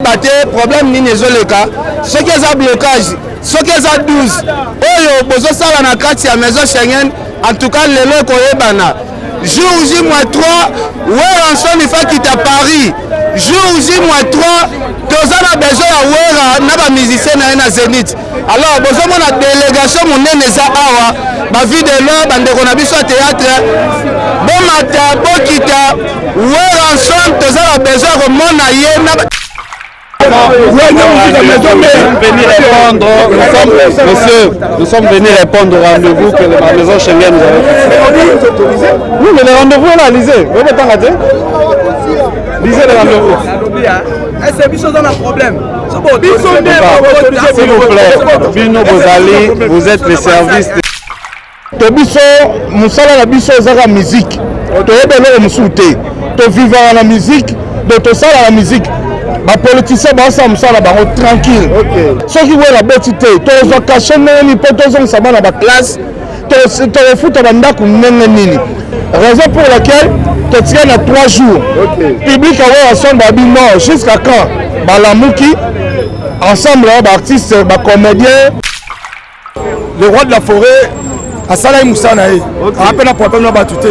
Tozoyeba te problème nini ezoleka, soki eza blocage, soki eza 12 oyo bozosala na kati ya maison Schengen. En tout cas lelo ekoyebana. Jour J moins 3, Werrason il faut quitter Paris. Jour J moins 3, toza na besoin ya Werra na ba musiciens na ye na Zenith. Alors bozomona délégation monene eza awa, ba vie de loi, bandeko na biso ya théâtre, bomata bokita, Werrason toza na besoin ya komona ye na Monsieur, nous sommes venus répondre au rendez-vous que la maison Schengen nous avait fixé. Oui, mais le rendez-vous est là, lisez. Vous pouvez pas Lisez le rendez-vous. Est-ce que vous avez un problème? S'il vous plaît, Bino Bozali, vous êtes le service de... To biso mosala na biso ezaka musique, toyebi eloko mosusu te, tovivaka na musique, donc tosala na musique. Bapoliticien baosala mosala na bango tranquille. Soki wela beti te, tokozwa kashe ndenge nini mpo tozongisa bana baklasse, tokofuta bandako ndenge nini? Raison pour laquelle totika na 3 jours. Public awa ensemble babi non, jusqu'à quand balamuki ensemble baartiste, bacomédien. Le roi de la forêt asalaki mosala na ye, ape na problème na bato te.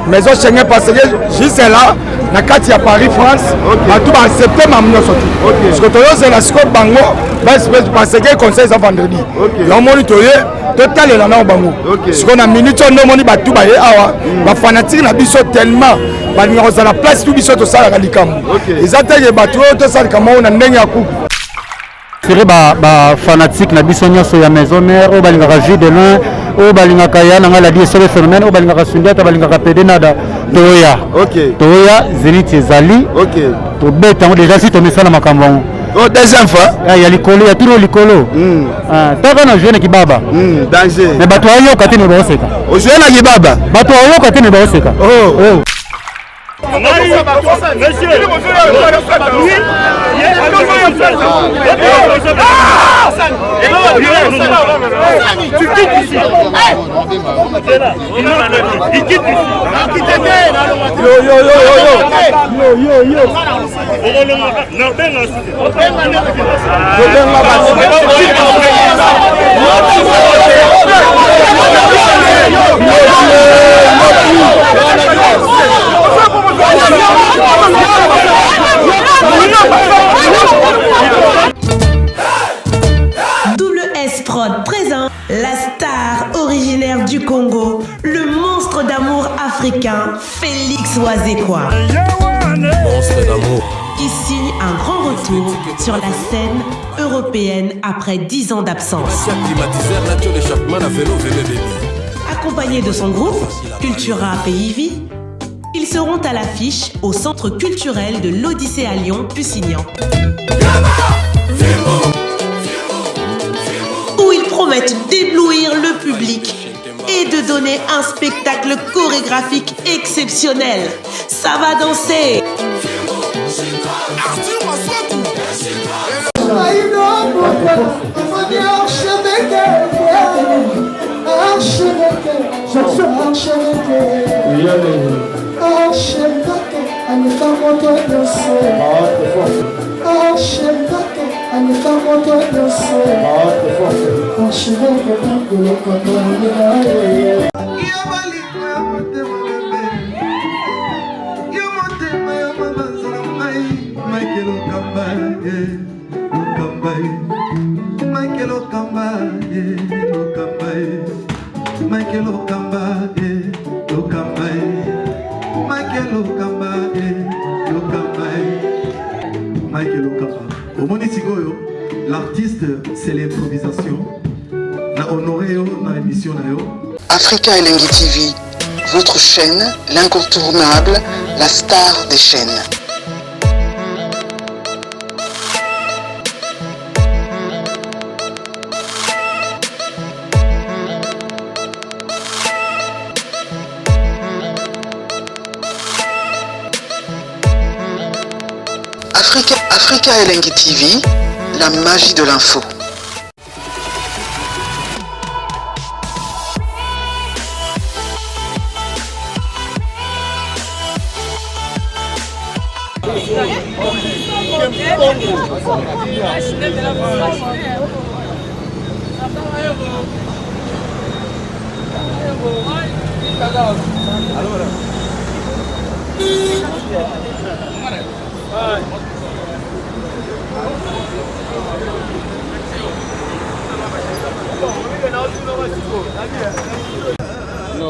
Maison Schengen, parce que juste là na kati ya Paris France, bato baaccepte mamu nyonso te. Parce que toyozela sikoyo bango, parce que conseil eza vendredi. Yomoni toye totalela nao bango sikoyo na minute oyo nde omoni bato baye awa, bafanatike na biso tellement balinga kozala place tu biso tosalaka likambo. Eza teke bato oyo tosala likambo oyo na ndenge ya kuku. Sere ba ba fanatique na biso nyonso ya maison mère oyo balingaka vie de loin, oyo balingaka ya nanga ladi esobe phénomène, oyo balingaka Sundiata, balingaka Pede Nada, toya. Toya Zenith ezali. Tobeta yango déjà si tomesana makambo yango. Oh, deuxième fois. Ah, ya likolo, ya turo likolo. Ah, taka na jouer na kibaba. Danger. Mais bato ayoka te ne baoseka. Ojouer na kibaba. Bato ayoka te ne baoseka. Oh. Oh. Tu quittes ici. Il quitte ici. Yo yo yo yo yo yo yo. Double S Prod présent la star originaire du Congo, le monstre d'amour africain, Félix Wazekwa. Monstre d'amour. Qui signe un grand retour sur la scène européenne après 10 ans d'absence. Accompagné de son groupe, Cultura PIV, ils seront à l'affiche au centre culturel de l'Odyssée à Lyon, Pusignan. Où ils promettent d'éblouir le public et de donner un spectacle chorégraphique exceptionnel. Ça va danser! Omoni sikoyo, l'artiste, c'est l'improvisation. Na honoré yo na émission na yo. Africa Elengi TV, votre chaîne, l'incontournable, la star des chaînes. Africa, Africa Elengi TV, la magie de l'info.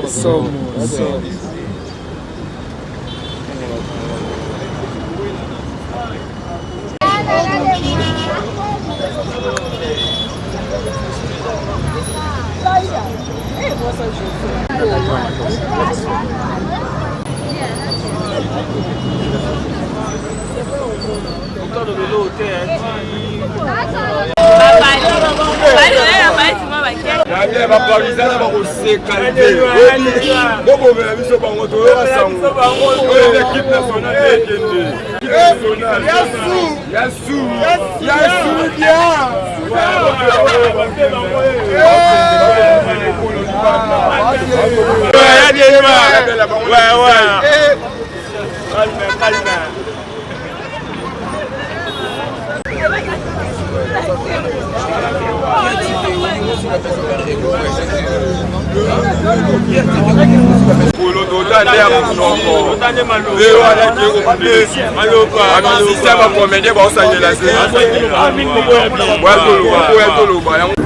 Somo, somo. Baparisana bakoseka te, bobomela biso bango, toyoka sango oyo ekipe nationale ekende. Yasu yasu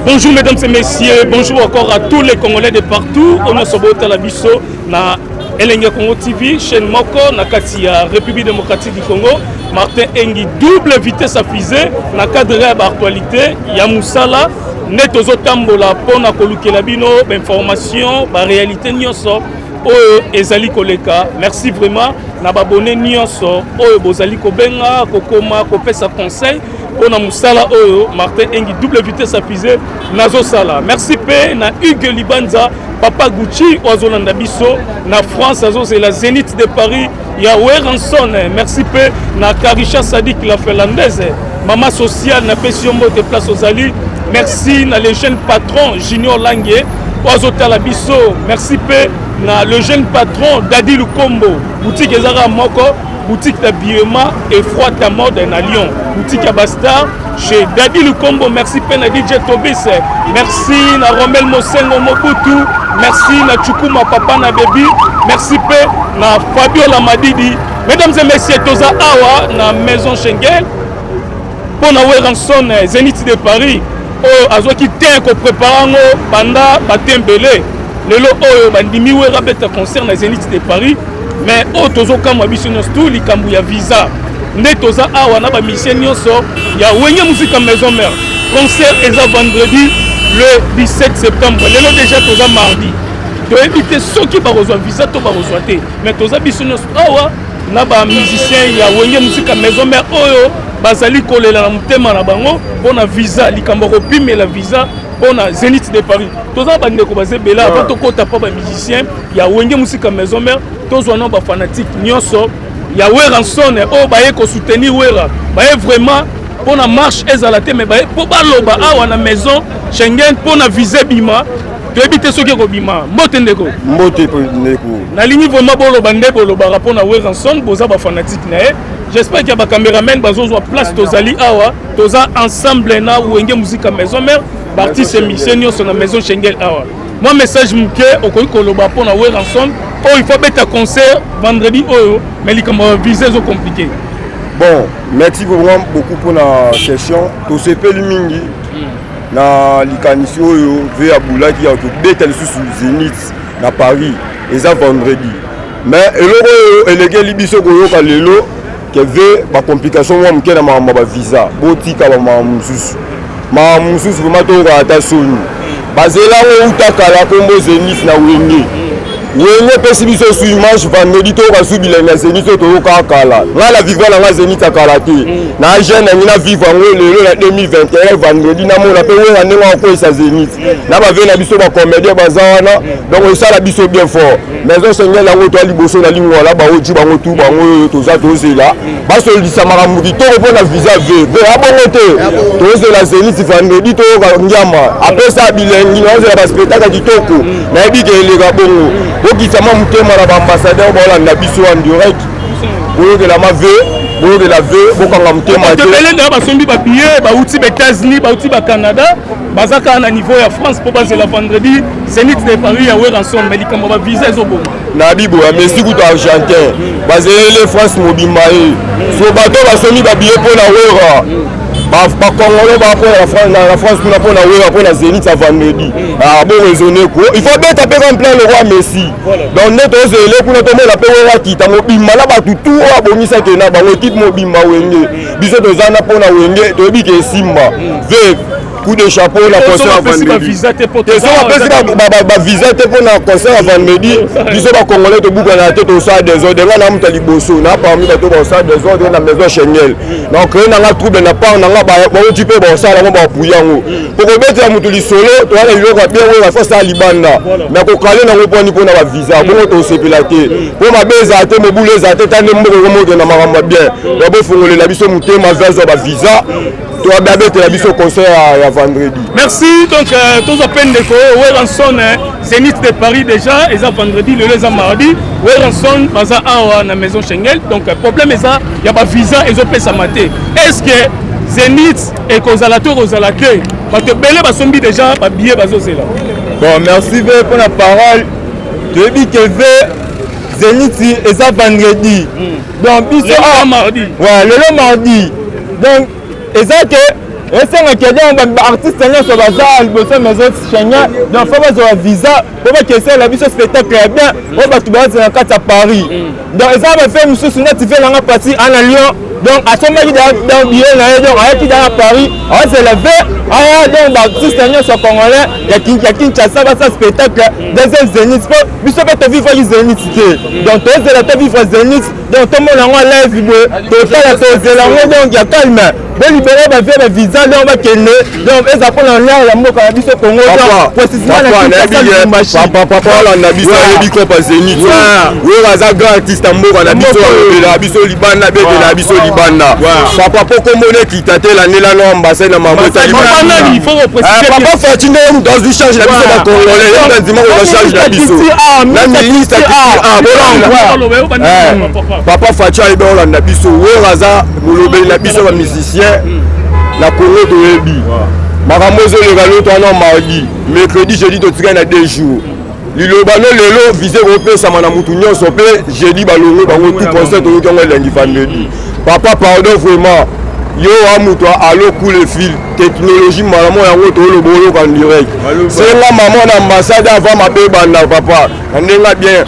Bonjour mesdames et messieurs, bonjour encore à tous les Congolais de partout. On a sobota biso na Elenge Congo TV, chaîne moko na kati ya République démocratique du Congo. Martin Engi, double vitesse à fusée na cadre ya actualité ya musala nde tozotambola mpona kolukela bino bainformation, baréalité nyonso oyo ezali koleka. Merci vraiment na babone nyonso oyo bozali kobenga, kokoma, kopesa conseil mpona mosala oyo Martin Engi, double vitesse à fusée, nazosala. Merci mpe na Hugues Libanza, papa Gucci, oyo azolanda biso na France, azozela Zénith de Paris ya Werrason. Merci mpe na Karisha Sadik, la finlandaise, mama sociale, napesi yo mbote place ozali. Merci na le jeune patron Junior Lange oyo azotala biso. Merci mpe na le jeune patron Dadi Lukombo, boutique ezaka moko, boutique d'habillement et froid à mode na Lyon, boutique ya Bastar chez Dadi Lukombo. Merci mpe na DJ Tobis, merci na Romel Mosengo Mobutu, merci na Chukuma papa na baby, merci mpe na Fabiola Madidi. Mesdames et messieurs, toza awa na Maison Schengen mpo na Werrason Zénith de Paris oyo azwaki te koprépare yango banda batembele. Lelo oyo bandimi Wera beta concert na Zénith de Paris, mais oyo tozokamwa biso nyonso tu likambo ya visa. Nde toza awa na bamusicien nyonso ya Wenge Musica Maison Mère. Concert eza vendredi le 17 septembre, lelo déjà toza mardi, toyebi te soki bakozwa visa to bakozwa te, mais toza biso nyonso awa na bamusicien ya Wenge Musica Maison Mère oyo bazali kolela na motema na bango mpona visa, likambo ya kopimela visa mpona Zénith de Paris. Toza bandeko baza ebele. Avant tokɔta mpo bamusicien ya Wenge Musica Maison Mère, tozwa na bafanatike nyonso ya Werrason oyo baye kosoutenir Wera, baye vraiment mpona marche ezala te, mais baye mpo baloba awa na Maison Schengen mpona visa ebima. Toyebi te soki ekobima. Mbote ndeko. Mbote ndeko. Nalingi vraiment boloba nde bolobaka mpona Werrason, boza bafanatike na ye. J'espère que bacaméraman bazozwa place. Tozali awa, toza ensemble na Wenge Musica Maison Mère, baartiste musicien nyonso na Maison Schengen awa. Mwa message moke okoki koloba mpona Werrason oyo il faut beta concert vendredi oyo, mais likambo ya visa ezocompliqué. Bon, merci vraiment beaucoup mpona question. Tosepeli mingi na likanisi oyo ve abulaki ya kobeta lisusu Zénith na Paris, eza vendredi. Mais eloko oyo elekeli biso koyoka lelo ke ve bacomplication mwa moke na makambo ya bavisa. Botika bamakambo mosusu, makambo mosusu vraiment toyoka ata soni. Bazela yango uta kala, kombo Zénith na Wenge. Wenge epesi biso su image vendredi, toyoka su bilengi ya Zénith oyo toyoka kala. Ngai na vivre na ngai Zénith ya kala te, na jeune nangi na vivre yango lelo na 2021 vendredi. Namona mpe Wera ndenge akokweyisa Zénith na bave na biso, bacomédien baza wana, donc esala biso bien fort. Maison Schengen yango toya liboso na lingwala, baoji bango tu bango oyo toza tozela basolisa makambo kitoko mpo na visa v ve abongo te. Tozela Zénith vendredi, toyoka ngiama apesa bilengi, naozela baspectacle kitoko. Nayebi ke eleka bongo. Bokisa mwa motema na baambassadeur baolanda biso en direct, boyokelama ve. Boyokela ve, bokanga motema te. Ebele nde basombi ba billets, bauti ba États-Unis, bauti ba Canada, baza kaka na niveau ya France mpo bazela vendredi Zénith de Paris ya Werrason, mais likambo ba visa ezoboma. Na bibo ya Messi kutu argentin, bazelele France mobimba ye. So bato basombi ba billets mpo na Werra. Bakongolo ba mpo na France kuna mpo na Werra mpo na Zénith ya vendredi. Ah bon raisonner ko. Il faut beta pe comme plein le roi Messi. Donc nde tozele kuna tomona mpe Werra kita mobimba na bato tu oyo abongisaki na bango ekipe mobimba Wenge. Biso toza na mpo na Wenge toyebi ke esimba. Ve coup de chapeau na concert ya vendredi. Te soki bapesi bavisa te mpo na concert ya vendredi, biso bacongolais tobukana te, tosala désordre. Nga na moto ya liboso na parmi bato bakosala désordre na maison Schengen. Na créé nanga trouble na part nanga, bauti mpe bakosala yango, bapuya yango po kobetela moto lisolo. Toza na biloko ya bien oyo bafo asala libanda, mais kokale nango mponi mpona bavisa bongo tosepela te, mpo mabe ezala te, mobulu ezala te. Ta nde mboka ekomokenda makambo ya bien. Donc bofongolela biso motema, azwa bavisa to abetela biso concert ya vendredi. Merci. Donc tozwa mpe ndeko Werrason. Zénith de Paris déjà eza vendredi, lelo eza mardi. Werrason baza awa na maison Schengen. Donc problème eza ya bavisa ezopesama te. Est ce que Zénith ekozala to ekozala te? Bato ebele basombi déjà babillet, bazozela. Bon, merci ve mpona parole. Toyebi ke ve Zénith eza vendredi. Donc biso mardi. Ouais, lelo mardi. Donc eza ke esengaki donc baartiste nyonso baza liboso maison Schengen, donc faut bazwa visa mpo bakesela biso spectacle ya bien oyo bato bazala na kati ya Paris. Donc eza bafe mosusu neti ve nanga pati ana Lyon, donc asombaki donc billet na ye, donc ayaki da na Paris, azela ve aya. Donc baartiste nyonso congolais ya Kinshasa basala spectacle deuxième Zénith, mpo biso mpe tovivaki Zénith te. Donc tozela tovivre Zénith, donc tomona yango live boye, totala, tozela yango. Donc ya calme, bolibere bavie bavisa, donc bakende. Donc eza mpona honneur ya mboka na biso Congo, précisément na Kinshasa, Lubumbashi. Papa olanda biso, ayebi kopa Zénith. Oyo aza grand artiste ya mboka na biso, alobela biso libanda, abetela biso libanda. Papa, po komona ekita te, elandela no ambassade na mambo etali. Papa Fatshi ndenge moto azwi charge na biso bacongolais, ye moto andima kozwa charge na biso na ministre. Papa Fatshi ayebi olanda biso. Oyo aza molobeli na biso bamusicien na Congo. Toyebi makambo ezoleka. Loto wana mardi, mercredi, jeudi, totikali na 2 jours. Liloba no lelo visa ekopesama na mutu nyonso, mpe jeudi balongo bango tout concert. Toyoki yango elengi vendredi. Papa, pardon, vraiment, yo wa moto alo coule fil technologie malamu yango, toloba oyoka direct. Senga mama na ambassade avant mabe banda. Papa, na ndenge bien,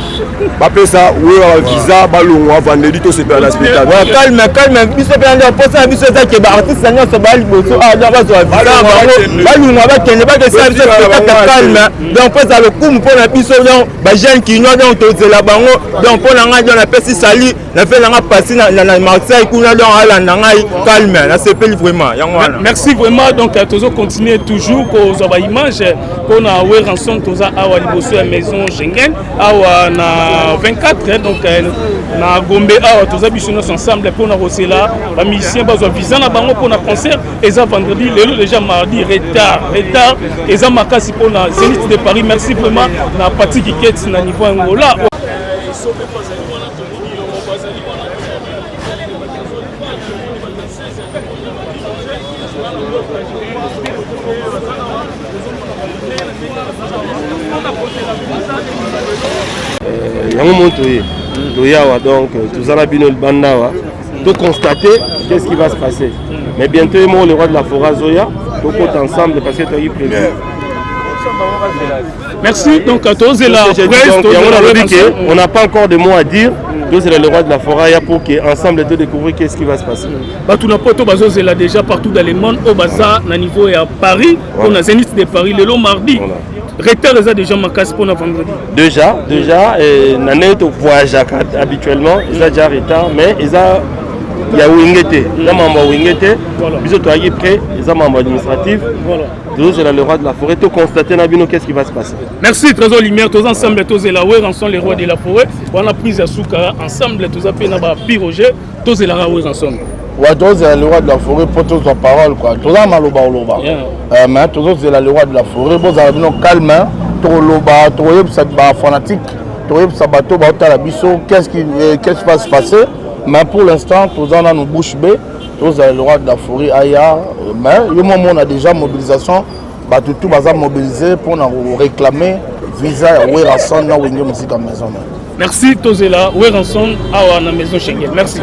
bapesa oyo bavisa, balongwa vendredi, tosepela na spectacle. Calme, calme. Biso mpe nde mposa na biso eza ke baartiste nyonso baya liboso awa, donc bazwa visa bango, balungwa, bakende, bakesala biso spectacle calme. Donc mpo eza lokumu mpo na biso, donc bajeune kinois, donc tozela bango. Donc mpo na ngai, donc napesi sali na fe nanga pasi na Marseille kuna, donc alanda ngai calme, nasepeli vraiment, yango wana. Merci vraiment. Donc tozo continuer toujours kozwa baimage mpona Werrason. Toza awa liboso ya maison Schengen awa na 24, donc na Gombe awa. Toza biso nyonso ensemble mpona kosela bamusicien bazwa visa na bango mpona concert eza vendredi, lelo déjà mardi. Retard, retard eza makasi mpona Zénith de Paris. Merci vraiment na Patrick Kiketi na niveau ya Angola. Sobe bazali wana, tomoni bazali wana. Yango mo toye, toye awa. Donc toza na bino libanda awa, toconstater qu'est-ce qui va se passer. Mais bientôt ye moko le roi de la forêt azoya, tokota ensemble parce que toyaki prévu. Merci. Donc tozela. Yango nalobi ke on n'a pas encore de mots à dire. Tozela le roi de la forêt ya pour que ensemble de découvrir qu'est-ce qui va se passer. Bato na poto bazozela déjà partout dans le monde, oyo baza na niveau ya Paris mpona Zénith de Paris lelo mardi. Retard eza déjà makasi mpona vendredi. Déjà na ndenge tovoyageaka habituellement, eza déjà retard, mais eza ya Wenge te, eza mambo ya Wenge te. Biso toyaki prêt, eza mambo administratif. Tozozela le roi de la forêt, toconstater na bino qu'est-ce qui va se passer. Merci Trésor Lumière. Toza ensemble, tozela Werrason, le roi de la forêt wana, prise ya suka ensemble. Toza mpe na bapiroger, tozelaka Werrason. Ouais, tozela le roi de la forêt mpo tozwa parole quoi. Toza maloba oloba, mais tozozela le roi de la forêt. Bozala bino calme, tokoloba, tokoyebisa bafanatique, tokoyebisa bato baotala biso qu'est-ce qui va se passer. Mais pour l'instant, toza nanu bouche bée, tozala le roi de la forêt aya, mais yo mona déjà mobilisation, bato tout baza mobilisé pour na réclamer visa ya Werrason na Wenge Musica Maison Mère. Merci tozela Werrason awa na Maison Schengen. Merci.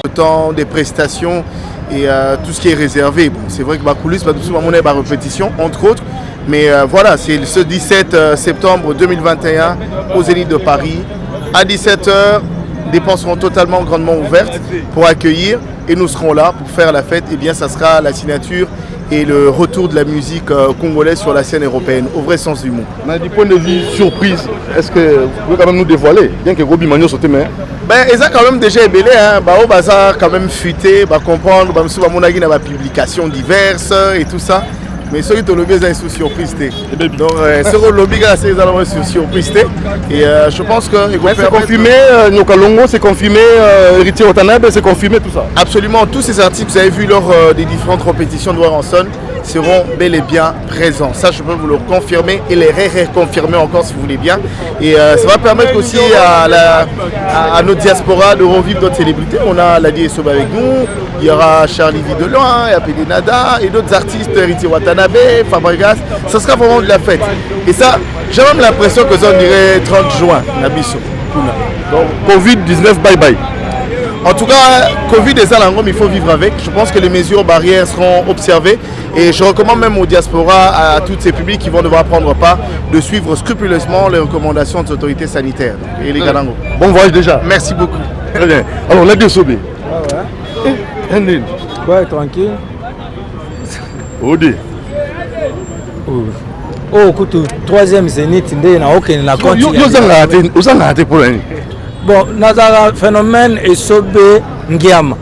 Le temps des prestations et euh, tout ce qui est réservé. Bon, c'est vrai que ma coulisse, pas tout souvent mon ma répétition, entre autres. Mais euh, voilà, c'est ce 17 euh, septembre 2021 au Zénith de Paris. À 17h, les portes seront totalement grandement ouvertes pour accueillir et nous serons là pour faire la fête. Et bien, ça sera la signature et le retour de la musique euh, congolaise sur la scène européenne, au vrai sens du mot. Mais du point de vue surprise, est-ce que vous pouvez quand même nous dévoiler Bien que Roby Magno saute, mais. Ben, ils ont quand même déjà ébellé, hein. Bah, oh, bah, ça quand même fuité, bah, comprendre, bah, bah, mon avis, bah, publications diverses et tout ça. Mais soki tolobi eza lisusu surprise te donc euh, soki olobi kaka se eza nango surprise te et euh, je pense que c'est confirmé euh, Nyoka Longo c'est confirmé euh, Héritier Watanabe c'est confirmé tout ça absolument tous ces articles vous avez vu lors euh, des différentes compétitions de Warrenson seront bel et bien présents. Ça, je peux vous le confirmer et les ré-confirmer encore si vous voulez bien. Et euh, ça va permettre aussi à, la, à, à notre diaspora de revivre d'autres célébrités. On a Ladi Essoba avec nous, il y aura Charlie Videloin, il y a Pédé Nada et d'autres artistes, Héritier Watanabe, Fabregas. Ça sera vraiment de la fête. Et ça, j'ai même l'impression que ça, on dirait 30 juin, Nabiso. Donc, Covid-19, bye bye. En tout cas, Covid et ça, mais il faut vivre avec. Je pense que les mesures barrières seront observées. Et je recommande même aux diasporas, à tous ces publics qui vont devoir prendre part, de suivre scrupuleusement les recommandations des autorités sanitaires. Et les Galango. Bon voyage déjà. Merci beaucoup. Très bien. Alors, la Sobé. Ah ouais. Ouais, tranquille. Odi. Oh. Oh, kutu troisième zénith nde naokende na compte ozangaka te mpo na nini bon nazalaka phénomène esobe ngiama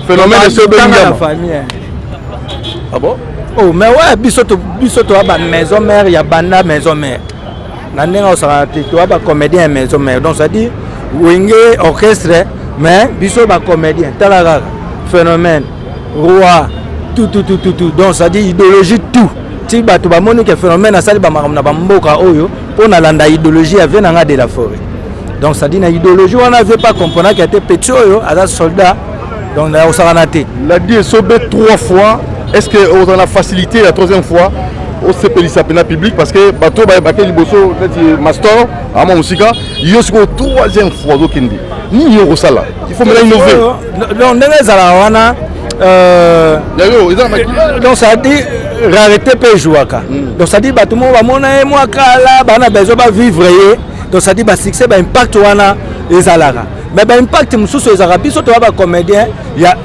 phénomène esobe ngiama famille ah bon oh mais ouais biso to biso toa ba maison mère ya banda maison mère na ndenge osakana te toa ba comédien ya maison mère donc c'est à dire wenge orchestre mais biso ba comédien tala kaka phénomène roi tout tout tout tout tout donc c'est à dire idéologie tout ti bato bamoni ke phénomène asali bamakambo na bamboka oyo mpo nalanda idéologie ya vie na nga de la forêt donc c'est à dire na idéologie wana vie pas comprendre ke te petit oyo aza soldat donc nakosakana te ladi esobe trois fois est ce que ozala na facilité la troisième fois osepelisa mpena public parce que bato bake liboso neti mastor ama mosika yo sikoyo troisième fois ozokende nini yo okosala il faut mena innover donc ndenge ezalaka wana euh, donc ça dit rareté mpe ejouaka hmm. donc ça dit bato moko bamona ye mwa kala bana besoin bavivre ye donc ça dit basuccès baimpact wana ezalaka mais baimpact mosusu ezalaka biso toya bacomédien ya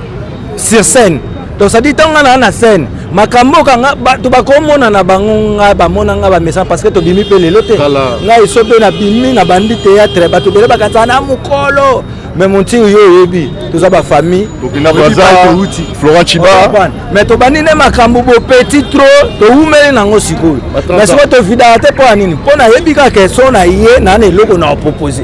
sur scène donc ça dit ntango nga naa na scène makambo oyo bato bakomona na bango nga bamona nga bamesana parce que tobimi mpe lelo te ngai eso mpe nabimi na bandi théâtre bato ebele bakanisaka na mokolo mais montiri yo oyebi toza bafamille florent chiba mais tobandi nde makambo bopeti trop towumeli nango sikoyo mais sikoyo tovidaka te mpo ya nini mpo nayebi kaka so na ye naa na eloko na opropose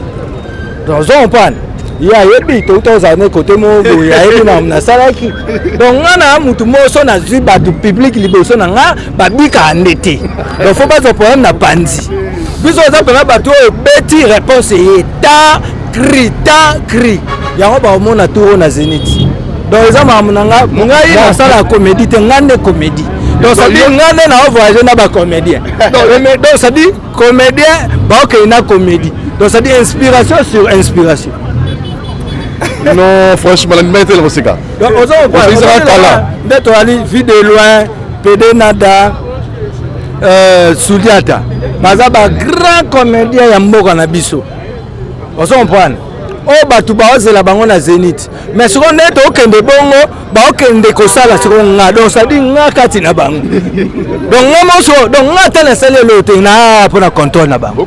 ozo comprendre ye ayebi touta ozala ne kote moko boye ayebi na nasalaki donc nga na mutu moko so nazwi bato public liboso na nga babikaka nde te donc fo bazwa problème na panzi biso oza mpena bato oyo beti réponse eye ta cri ta cri yango bakomona tour oyo na zenith donc eza makambo na nga ngai nasalaka comédie te nga nde comédie donc ça dit nga nde nao voyage na bacomédien donc ça dit comédien baokende na comédie donc ça dit inspiration sur inspiration non franchement la mibali te na koseka kala nde toyali vie de loin pede nada euh, sudiata baza ba grand comédien ya mboka na biso ozo comprendre Oyo bato baozela bango na Zenith. Mais sikoyo nde tokende bongo, baokende kosala sikoyo nga. Donc ça dit nga kati na bango. Donc nga moso, donc nga ata nasali eloko te na mpo na contrôle na bango.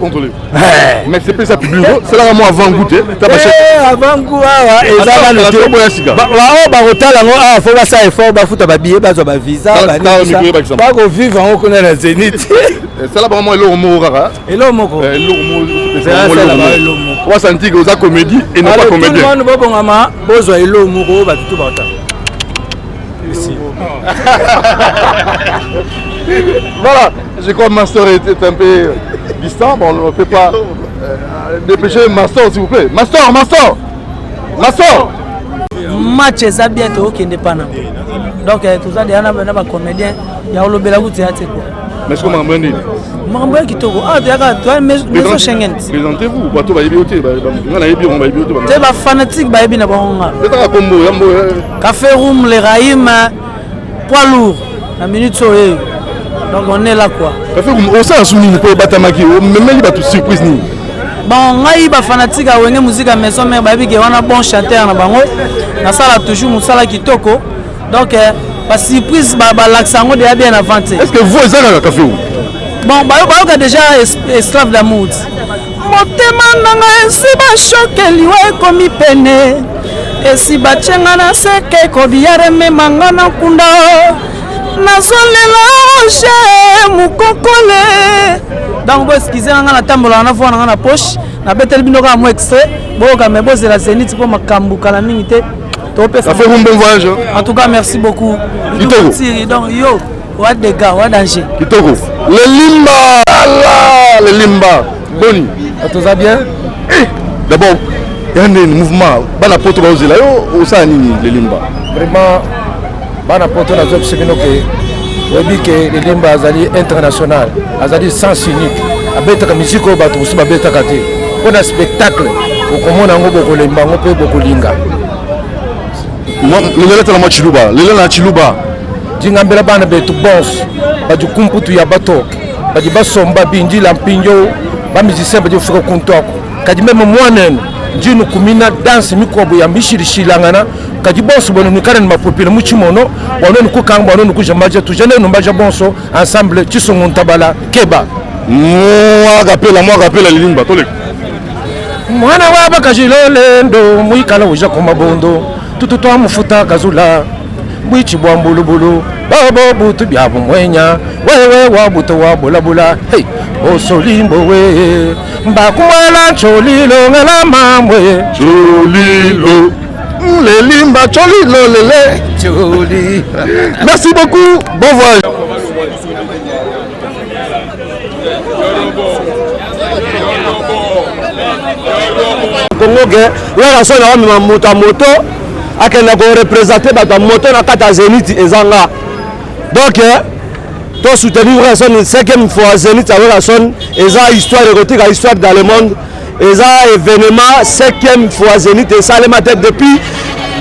Mais c'est pas ça public. C'est là moi avant goût te. Eh, avant goût awa eza nanu te. Oyo bakotala yango awa fo basala effort bafuta ba billet bazwa ba visa bako vivre yango kuna na Zenith. Sala bango mwa eloko moko kaka. Eloko moko. Eloko moko. Wa santi que oza comédie et non pas comédien. Tout le monde bobongama bozwa eloko moko oyo bato tout bakotala. Voilà, je crois que Master est, est un peu distant. Bon, on ne peut pas euh, dépêcher Master, s'il vous plaît. Master, Master Master Match eza bien tokende pana. Donc euh, toza deja na ba comédien ya kolobela kutu ya te quoi. Mais ce makambo ya nini? Makambo ya kitoko. Ah toyaka toya maison Schengen. Présentez-vous, bato bayebi yo te, nga nayebi yo, bayebi yo te. Te ba fanatique bayebi na bango nga. Betaka kombo ya mbo. Café Room le Raïm poids lourd na minute oyo. Donc on est là quoi. Café Room osala su nini po obatamaki omemeli bato surprise nini? Bon ngai ba fanatique ya Wenge Musica Maison Mère bayebi ke wana bon chanteur na bango. Nasala toujours mosala kitoko. Donc eh, ba surprise ba balakisa yango déjà bien avant te. Est-ce que vous eza kaka Café Room? Bon bayoka déjà esclave d'amour. Motema na ngai esi bashoke liwa ekomi pene esi batye nga na seke kobiyare mema nga na nkunda nazolela roge mokokole donc boeskize nga natambolaka na voi na nga na poche nabeteli bino kaka mwa extrait boyoka me bozela zenith mpo makambo kala mingi te topesa bon voyage en tout cas merci beaucoup kitoko donc yo wa dégâts wa danger kitoko lelimba ala lelimba boni toza bien eh, d'abord ya nini mouvement bana poto baozela yo osala nini lelimba vraiment bana poto nazobisa bino ke oyebi ke lelimba azali international azali sens unique abetaka miziki oyo bato mosusu babetaka te mpo na spectacle okomona yango bokolemba yango mpe bokolinga lelo tala mwa chiluba lelo na chiluba dingambela bana betu bonso badi kumputu ya batoke badi basomba bindila mpindio bamusicien badi kufika kuntu aku kadi meme mwanenu ndinu kumina danse mikuabu ya mishilishilangana kadi bonso bonu nuikala ne mapupila mu tshimono bua nuenu kukanga bua nuenu kuja maja tuja nenu maja bonso ensemble tshisongo ntabala keba mwakapela mwakapela lilimba toleka mwana wa bakaji lolendo muikala uja ku mabondo tutu twa mufuta kazula bwichi bwa mbulubulu bobo butu bya bumwenya wewe wa buto wa bulabula hey osolimbo we mbakumwela ncholilo ngela mamwe cholilo lelimba cholilo lele choli merci beaucoup bon voyage Congo ke Werrason akomema moto ya moto akende korepresente bato ya moto na kati ya Zenith eza nga donc eh, to soutenir Werrason cinquième fois Zenith ya Werrason eza histoire ekotika histoire dans le monde eza événement cinquième fois Zenith esalema te depuis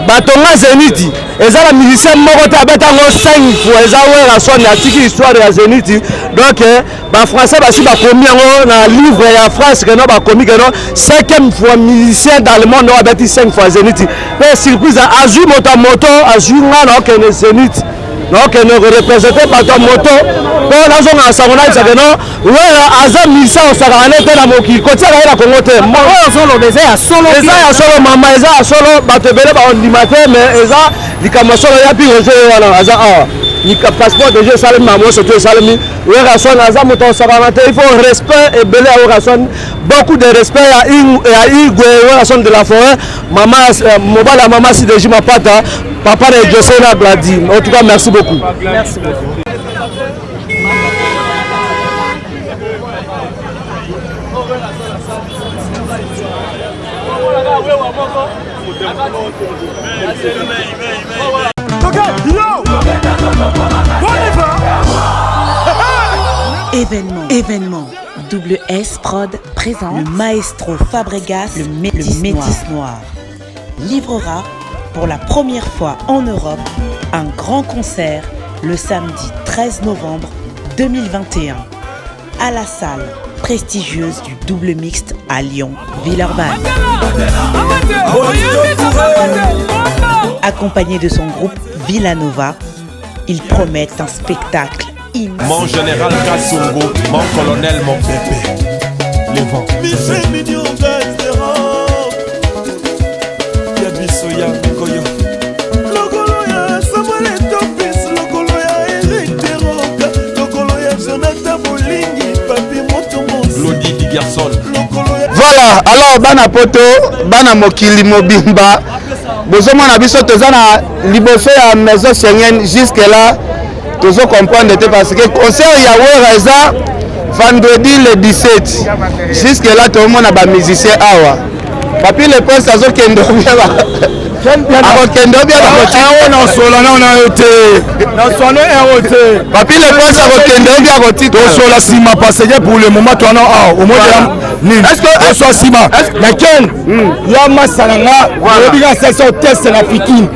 batonga Zenith eza na musicien moko te abeta yango 5 fois eza Werrason atiki histoire ya Zenith donc eh, ba français basi bakomi yango na livre ya France keno bakomi keno cinquième fois musicien dans le monde oyo abeti 5 fois Zenith mpe surprise azwi moto ya moto azwi nga na okende Zenith naokende korepresente bato ya moto mpo nazonga na sango nayebisa keno wera aza musicien osakaka ne te na mokili kotiaka ye na kongo te oyo ozoloba eza ya solo eza ya solo mama eza ya solo bato ebele bakondima te mais eza likambo ya solo ya pi roger ye wana aza awa passeport deja esalemi mama nyonso to esalemi werrason aza moto osakana te il faut respect ebele ya werrason beaucoup de respect ya igwe werrason de la forêt mama euh, mobali ya mama sideji mapata papa na jose na gladi en tout cas merci beaucoup merci beaucoup Événement, événement. Double S Prod présente le maestro Fabregas, le métis, le métis noir. noir. Livrera pour la première fois en Europe un grand concert le samedi 13 novembre 2021 à la salle prestigieuse du double mixte à Lyon, Villeurbanne. Accompagné de son groupe Villanova, il promet un spectacle immense. Mon général Kassongo, mon colonel, mon bébé. Les vents. Ya biso ya koyo lokolo ya samuel etopis lokolo ya erik teroka lokolo ya jonathan bolingi papi motomos Glody Digerson. Voilà, alors bana poto, bana mokili mobimba, bozomona biso toza na liboso ya maison Schengen jusque là tozo comprendre te parce que concert ya Wera eza vendredi le 17. Jusque là tozomona ba musiciens awa. Papi le Prince azokende obia ba akokende obia bakotika nasola nao na yo te naswana ero te Papi le Prince akokende obia akotika tosola nsima parce que pour le moment towana awa omodela nini toswa nsima na ken ya masa na nga oyebi kaka salisa oteste na fikine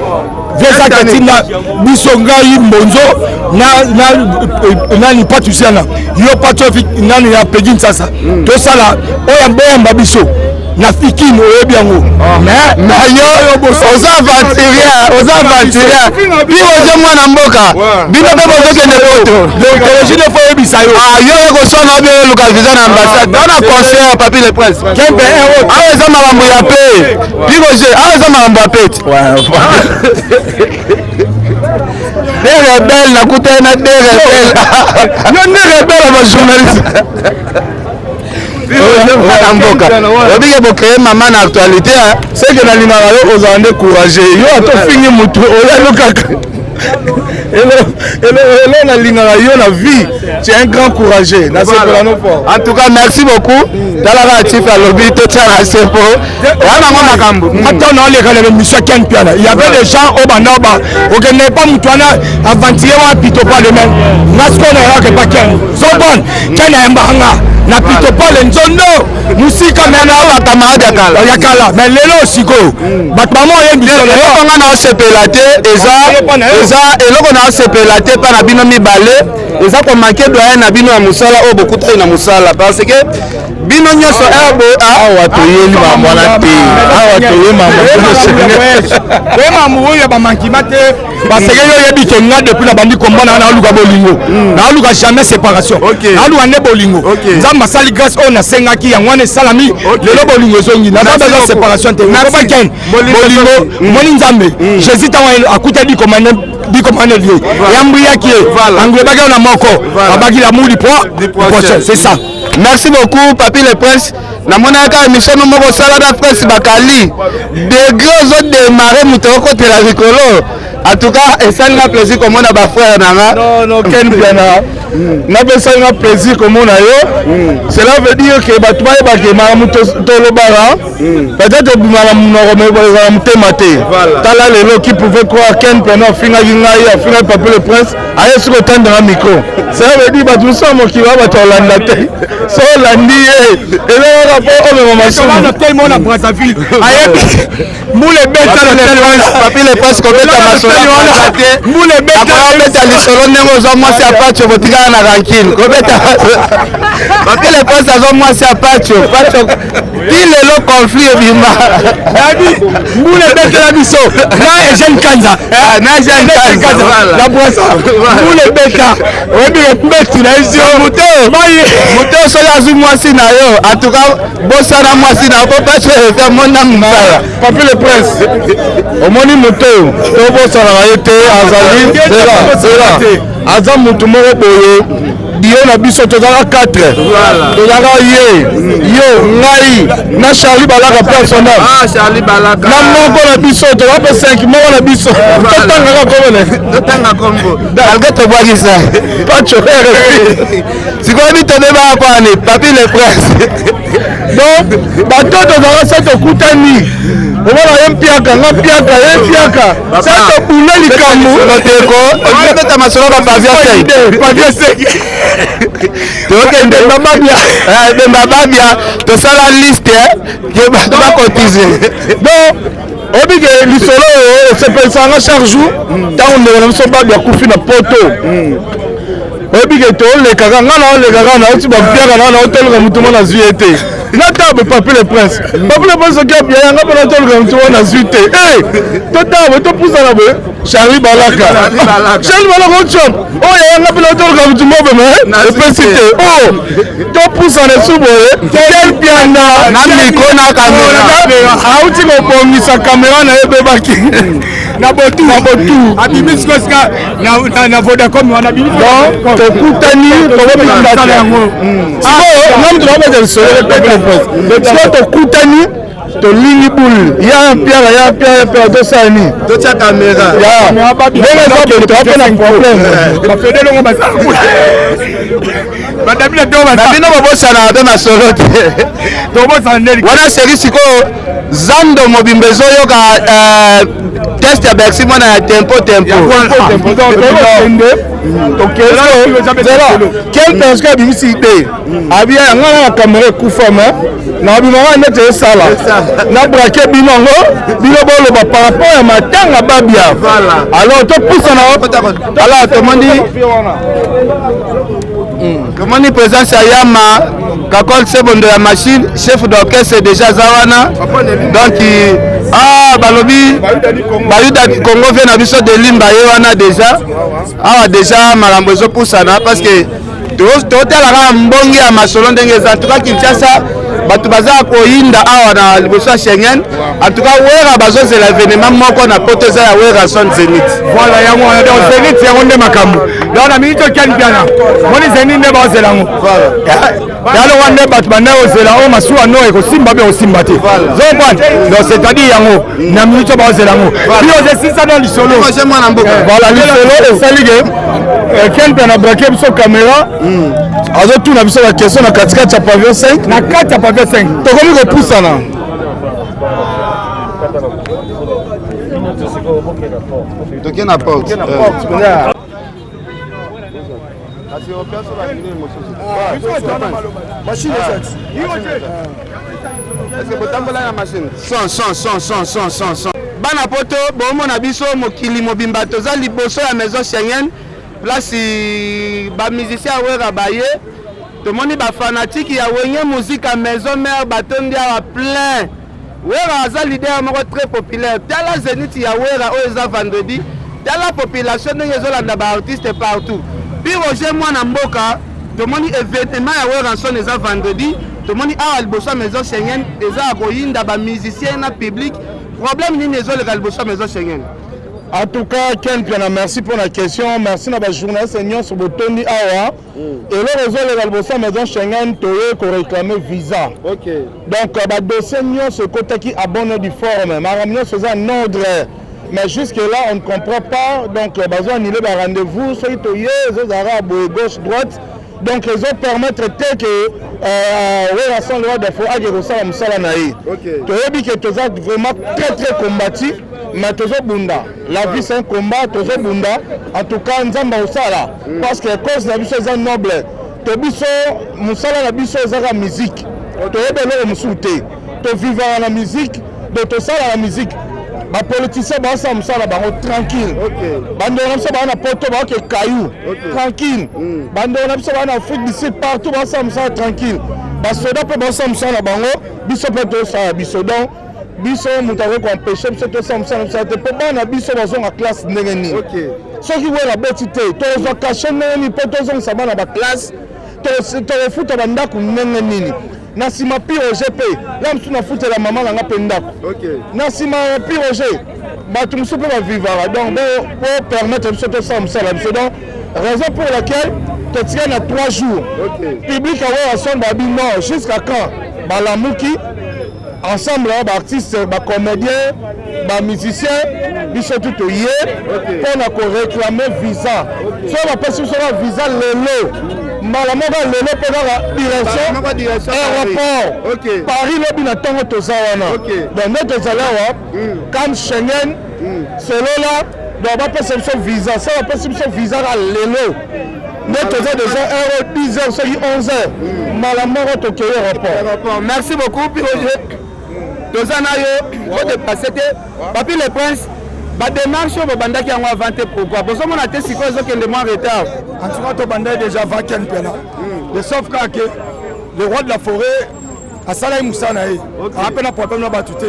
vezaka ntina biso ngai mbonzo nani patusiana yo patu nani ya pegi nsasa tosala oyo boyamba biso na fikine oyebi yango mais yo oza aventurier oza aventurier bino oza mwana mboka bino mpe bozokende poto tologie nde fo oyebisa yo yo oye koswana obi oluka visa na ambassade wana concert papi le prince awa eza makambo ya pe piroge awa eza makambo ya pete de rebelle nakutani na de rebelle yo nde rebelle ya bajournaliste na mboka obike bocree mama na actualité seke nalingaka yo ozala nde courage yo ata ofingi motu oyalo kaka elo nalingaka yo na vie tu es un grand courageux nasepela no fort en tout cas merci beaucoup talaka chief alobi totia na se po wana yango makambo ata naoleka na émission ya ken piana il y avait des gens oyo banda ba okende pa motu wana aventurier wana pito pale me nga sikoyo nayaka epa ken zobon ken ayambaka nga na pito pale nzondo mosika me bacamarade ya kala ya kala mais lelo sikoyo bato bamo oyembi eloko nga naosepela te eza eza eloko naosepela te mpa na bino mibale eza komanke doyen na bino ya mosala oyo bokutani na mosala parce que bino nyonso awa toyeli makambo wana te awa toye makambo oyo ya bamankima te parce que yo oyebi ke nga depuis nabandi komba na naluka bolingo naluka jamais séparation naluka nde bolingo nzambe asali grâce oyo nasengaki yango wana esalami lelo bolingo ezongi naza besoin séparation te nakoba ken bolingo omoni nzambe jésus ntango akuta bikomane bikomane lie yambuyaki ye anglobaki yo na moko abaki l'amour du prochain c'est ça merci beaucoup papi le prince namonaka émission no moko osalaka prince bakali degre ozodemare moto okotela likolo en tout cas esali nga plaisir komona bafrère na nga non non ken piana napesali nga plaisir komona yo cela veut dire ke bato bayebake makambo tolobaka peut-être ebimaka monoko mais ezala motema te tala lelo qui pouvait croire ken piana afingaki ngai afingaki papi le prince aye soki otandanga micro cela veut dire bato mosusu ya mokili oyo bato olanda te so olandi ye eza kaka mpo omema masumu na brazzaville ayebi mbula ebeta papi le prince kobeta masolo te mbula ebeta lisolo ndenge ozwa mwasi ya pacho botikala na rankine kobeta papi le prince azwa mwasi ya pacho pacho ti lelo conflit ebima mbula ebetela biso na Eugène Kanza na Eugène Kanza na Brazza mbula ebeta oyebi ke mbeti na ye moto moto soki azwi mwasi na yo en tout cas bosana mwasi na yo po pacho efe mona mosala papi le prince omoni moto oyo tobosanaka ye te azali zela zela aza motu moko boye dio na biso tozalaka 4 tozalaka ye yo ngai na charlie balaka personnel na moko na biso toza mpe 5 moko na biso totangaka kombo na totanga kombo malgré tobwakisa pacho rfi sikoyo bitobebaka kwani papi le prince donc bato tozalaka se tokutani omona ye mpiaka nga mpiaka ye mpiaka se tobule likambo teko obeta masolo ba pavia sec tokende bemba babia tosala liste ke bato bakotize donc oyebi ke lisolo oyo esepelisaka nga chaque jour ntango ndeko na biso babi akufi na poto. Oyebi ke tolekaka, ngai naolekaka, nauti bapiaka na naotoluka motu moko nazwi ye te. Natala Papi le Prince, Papi le Prince soki apia yanga mpo natoluka motu moko nazwi te. Totala boye, topusana boye, Charlie Balaka, Charlie Balaka otrump oyo yanga mpe natoluka motu moko me epesi te. O topusana esu boye, tel piana na micro na kamera, auti kobongisa kamera na ye ebebaki na botu, na botu abimi sikoyo sika na Vodacom wana abimi. Donc tokutani, tokobikata yango sikoyo nga moto nakobeta lisolo sikoyo. Tokutani, tolingi boule ya mpiaka, ya mpiaka, ya mpiaka, tosala nini? Totya kamera. Ndenge eza boye, toa mpe na problème. Bafedelongo basala badabina to na bino bobosanaka mpe masolo te. Tobosana ndeni wana seri. Sikoyo zando mobimba ezoyoka test ya Bercy, mwana ya tempo tempo. Quel parce abimisi idée abia yanga na kamera ekufa, me na abimaka neti esala na brake bino yango, bino boloba par rapport ya matanga babia. Alors topusana. Alors tomoni présence ya Yama Kakol Sebondo ya machine, chef d'orchestre déjà aza wana. Donc ah, balobi Bayuda Congo vie na biso delimba ye wana déjà awa. Déjà makambo ezopusana parce que totala kaka mbonge ya masolo ndenge eza. En tout cas Kinshasa, bato baza koyinda awa na liboso ya Schengen. En tout cas Wera bazozela événement moko na poto, eza ya Werrason Zénith. Voilà, yango wana. Donc Zénith yango nde makambo. Donc na miniti okiani piana moni Zénith nde baozela yango. Yalo wana nde bato banda kozela oyo masuwa no ekosimba mpe ekosimba te, zocomprendre? Donc c'est-à-dire yango na miniti oyo baozela yango bino ozesisa dans lisolo. Voilà, lisolo esali ke Ken mpe na brake biso caméra, azotuna biso baquestion na katikati ya pavillon 5. Na kati ya pavillon 5. Tokomi kopusana. Toke na porte. Kasi opération banini mosusu? Machine. Est-ce botambola na machine? Son, son, son, son, son, son, son. Bana poto bomona biso, mokili mobimba, toza liboso ya maison Schengen, place bamusicien ya Wera baye. Tomoni bafanatike ya Wenge Musica Maison Mère batondi awa plein. Wera aza leader moko très populaire. Tala Zénith ya Wera oyo eza vendredi, tala population ndenge ezolanda baartiste partout. Pi Roger mwana mboka, tomoni événement ya Werrason eza vendredi, tomoni awa liboso ya maison Schengen eza ya koyinda, bamusicien na public. Problème nini ezoleka liboso ya maison Schengen? En tout cas Ken Piana, merci pour la question, merci na bajournaliste nyonso botondi awa. Eloko ezoleka liboso ya maison Schengen, toye koréclame visa. Donc badossier nyonso ekotaki à bonne et due forme, makambo nyonso eza en ordre, mais jusque là on ne comprend pas. Donc bazo annuler ba rendez-vous, soki toye ezozalaka boye, gauche, droite. Donc ezopermettre te ke Werrason le roi de ake kosala mosala na ye. Toyebi ke toza vraiment très très combattu, mais tozobunda. La vie, c'est un combat, tozobunda. En tout cas Nzambe akosala, parce que cause na biso eza noble. To biso mosala na biso ezaka musique, toyebi eloko mosusu te. Tovivaka na musique, donc tosala na musique. Bapoliticien baosala mosala na bango tranquille, bandeko na biso baa na poto baoke kayu tranquille, bandeko na biso baa na Afrique du Sud, partout baosala mosala tranquille, basoda mpe baosala mosala na bango, biso mpe tosala biso. Donc biso moto akoki koempêche biso tosala mosala na biso te, mpo bana biso bazonga classe ndenge nini? Soki Wera boti te, tozwa cachet ndenge nini mpo tozongisa bana baclasse? Tokofuta bandako ndenge nini? Na nsima Pi Roger mpe ya mosusu nafutela mama na nga mpe ndako na nsima ya Pi Roger, bato mosusu mpe bavivaka. Donc bo permettre biso tosala mosala biso. Donc raison pour laquelle totikali na 3 jours, public ya Werrason babi non, jusqu'à quand? Balamuki ensemble, baartiste, bacomédien, bamusicien, biso tu toye mpo na koréclame visa. So bapesi biso kaka visa lelo, mbala moko lelo mpe kaka direction aéroport Paris lobi na ntongo. Toza wana. Donc nde tozali awa cam Schengen solola. Donc bapesa biso visa, so bapesi biso visa kaka lelo nde toza déjà heure 10 heures, soki 11 heures, mbala moko tokei aéroport. Merci beaucoup Pi Roger, toza na yo, kodéplace te. Papi le Prince. Badémarche oyo bobandaki yango avant te, pourquoi bozomona te sikoyo ezokende mwa retard? En tout cas, tobandaki déjà avant Ken Piana, de sauf kaka ke le roi de la forêt asalaki mosala na ye, aa mpe na problème na bato te.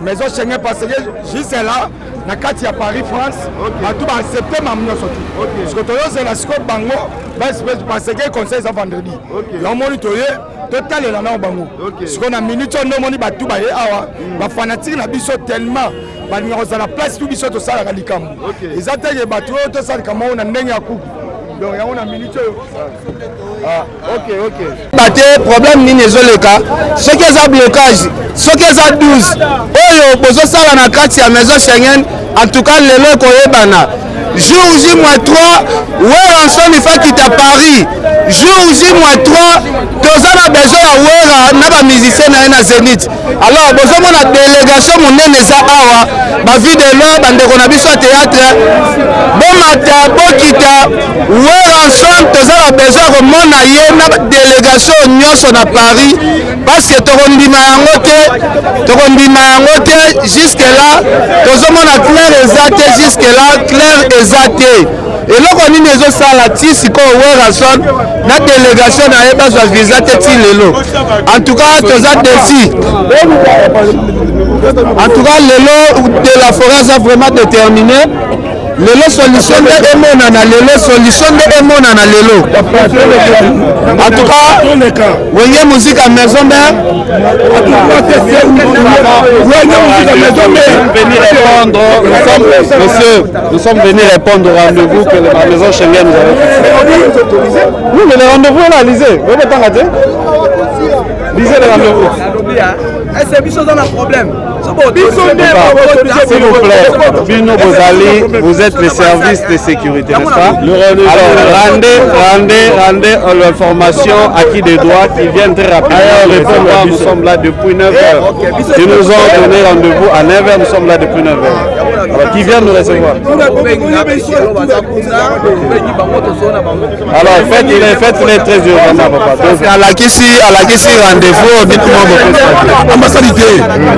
Maison Schengen, parce que juste là na kati ya Paris, France, bato baaccepte mamu nyonso te. Parce que toyozela sikoyo bango, parce que conseil eza vendredi. Yango moni toye totalela nao bango sikoyo na minute oyo. Nde omoni bato baye awa, bafanatike na biso tellement balinga kozala place tu biso tosalaka likambo. Eza teke bato oyo tosala likambo oyo na ndenge ya kuku. Donc yango na minute oyo. Ah, ok. Bate problème nini ezoleka? Soki eza blocage, soki eza 12 oyo bozosala na kati ya maison Schengen, en tout cas lelo ekoyebana. Jour J moins 3, Werrason il faut quitter Paris. Jour J moins 3, toza na besoin ya Wera na bamusicien na ye na Zénith. Alors bozomona délégation monene eza awa, bavue de loin, bandeko na biso ya théâtre, bomata bokita. Werrason toza na besoin ya komona ye na délégation nyonso na Paris, parce que tokondima yango te, tokondima yango te. Jusque là tozomona clair eza te, jusque là clair eza te. Eloko nini ezosala ti sikoyo Werrason na délégation na ye bazwa visa te ti lelo? En tout cas toza déçus. En tout cas lelo de la forêt aza vraiment déterminé. Lelo solution nde emonana, lelo solution nde emonana lelo. En tout cas Wenge Musica Maison Mère. Venir répondre, nous sommes, monsieur, nous sommes venus répondre au rendez-vous que la maison Schengen nous avait fixé. Oui, mais le rendez-vous est là, lisez. Vous pouvez pas. Lisez le rendez-vous. Est-ce biso oza na problème? S'il vous plaît, Bino Bozali, vous êtes les services de sécurité, n'est-ce pas? Alors, rendez, rendez, rendez l'information à qui de droit qui viennent très rapidement répondre. Nous sommes là depuis 9 heures. Ils nous ont donné rendez-vous à 9 heures, nous sommes là depuis 9 heures. Alors, qui vient nous recevoir? Alors, faites-les, faites-les très urgemment, papa. Donc, Alakisi rendez-vous, dites-moi beaucoup. Ambassade te,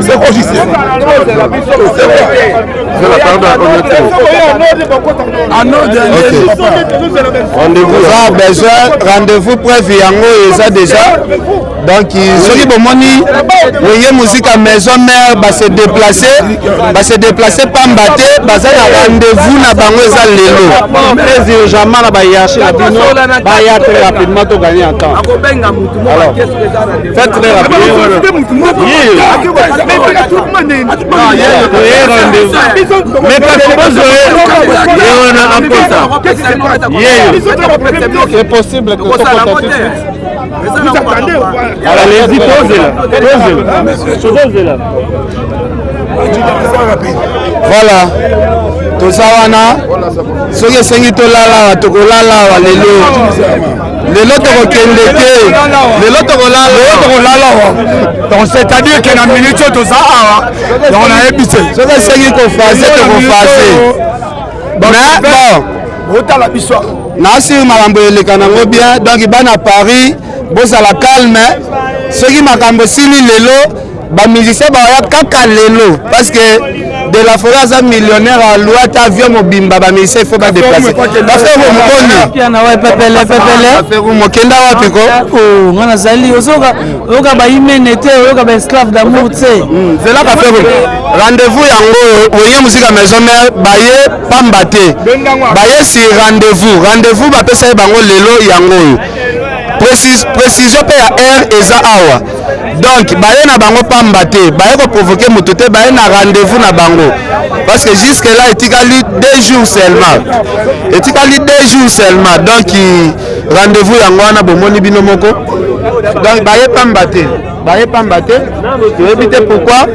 c'est officiel. C'est la parole de la communauté. Rendez-vous eza besoin, rendez-vous prévu yango eza déjà. Donc soki bomoni Wenge Musica Maison Mère base déplace, base déplace pamba te, baza na rendez-vous na bango eza lelo. Très urgemment na bahiérarchie na bino, baya très rapidement, to gagner en temps. Alors, faites très rapidement. Rendez-vous. Mais kasi bozwa ye wana akota yeyo, c'est possible que tokota tout de suite. Alors, allez-y, posez-la, posez-la, posez-la. Voilà, toza wana. Soki esengi tolala awa, tokolala awa lelo. Lelo tokokende te, lelo tokolala. Lelo tokolala awa. Donc c'est-à-dire que na minute oyo toza awa, donc nayebi te. Soki esengi kofase, tokofase, mais bon. Otala biso. Nasiri makambo eleka nango bien. Donc bana Paris, bozala calme. Soki makambo esili lelo, bamusicien baya kaka lelo, parce que de la forêt aza millionnaire, alua ata avion mobimba. Bamusicien, il faut badéplace. Pepele mokenda wapi ko? Nga nazali ozoka oyoka bayimene te, oyoka baesclave d'amour te. Zela kafere, rendez-vous yango. Wenge Musica Maison Mère baye pamba te, baye si rendez-vous. Rendez-vous bapesa ye bango lelo yango oyo. Précision mpe ya heure eza awa. Donc baye na bango pamba te, baye koprovoke moto te, baye na rendez-vous na bango, parce que jusque là etikali 2 jours seulement, etikali 2 jours seulement. Donc rendez-vous yango wana bomoni bino moko. Donc baye pamba te, baye pamba te. Toyebi te pourquoi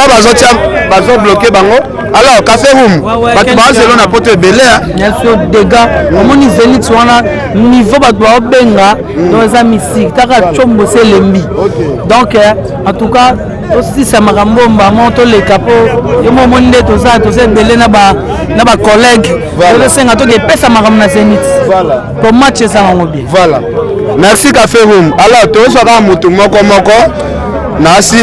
bazotia, bazobloke bango. Alors café room, bato bazelo na poto ebele. Bien sûr, dégâts omoni Zénith wana, niveau bato baobenga, donc eza mystique taka tshombo se elembi. Donc en tout cas tosisa makambo mbamo, toleka mpo yo mo omoni nde toza ebele na bacollègue. Tosenga toke epesa makambo na Zénith po match eza yango bien. Voilà, merci café room. Alors tozwa kaka motu moko moko. Nasi.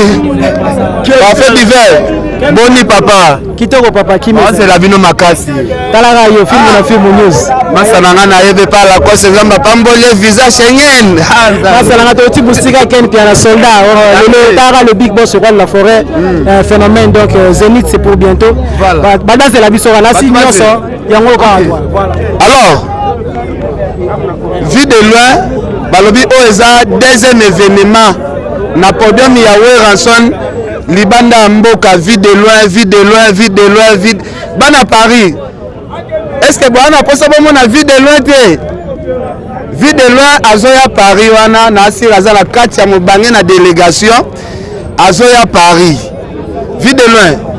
Parfait d'hiver. Boni papa. Kitoko papa kimi. Azela bino makasi. Talaka yo film na film news. Masa na nga na yebe pa la kose nzamba pambole visa Schengen. Masa na nga to ti busika Ken Piana soldat. Oh, le tara le big boss roi de la forêt. Hmm. Euh, phénomène donc euh, Zenith c'est pour bientôt. Voilà. Badazela biso wana si nyonso yango kaka. Voilà. Alors Vue de loin balobi oyo eza deuxième événement na podium ya Werrason libanda ya mboka vue de loin vue de loin vue de loin vue bana Paris est-ce que bwana posa bomona vue de loin te vue de loin azoya Paris wana na asira aza na kati ya mobange na délégation azoya Paris Vue de loin.